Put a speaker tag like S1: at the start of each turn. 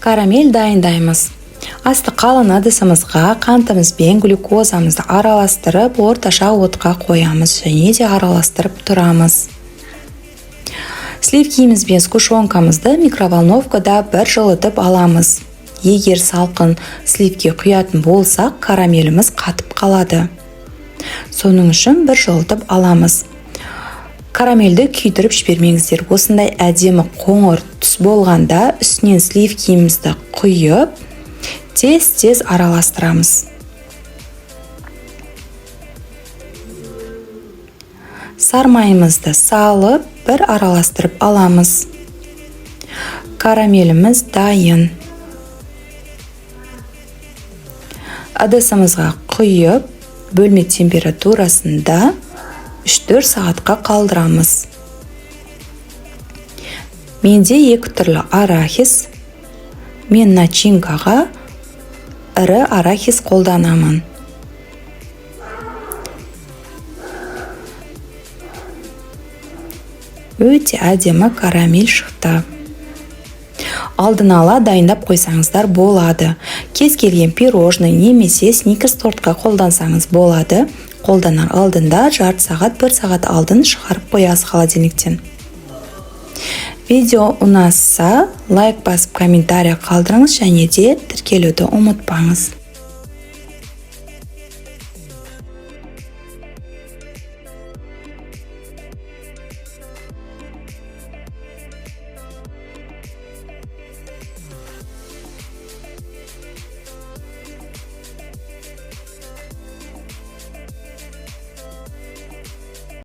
S1: Карамель дайындаймыз. Асты қалын ыдысымызға қантымыз бен глюкозамызды араластырып, орташа отқа қоямыз және де араластырып тұрамыз. Сливкиміз бен сгущенкамызды микроволновкада бір жылытып аламыз. Егер салқын сливки құятын болсақ, карамеліміз қатып қалады. Соның үшін бір жылытып аламыз. Карамельді күйдіріп жібермеңіздер. Осындай әдемі қоңыр түс болғанда, үстінен сливкимізді құйып, тез-тез араластырамыз. Сармайымызды салып, бір араластырып аламыз. Карамеліміз дайын. Ыдысымызға құйып, бөлме температурасында 3-4 сағатқа қалдырамыз. Менде екі түрлі арахис. Мен начинкаға ірі арахис қолданамын. Өте әдемі карамель шықты. Алдын ала дайындап қойсаңыздар болады. Кез келген пирожный немесе Сникерс тортқа қолдансаңыз болады. Қолданар алдында жарты сағат, бір сағат алдын шығарып қоясыз холодильниктен. Видео ұнаса, лайк басып, комментарий қалдырыңыз және де тіркелуді ұмытпаңыз.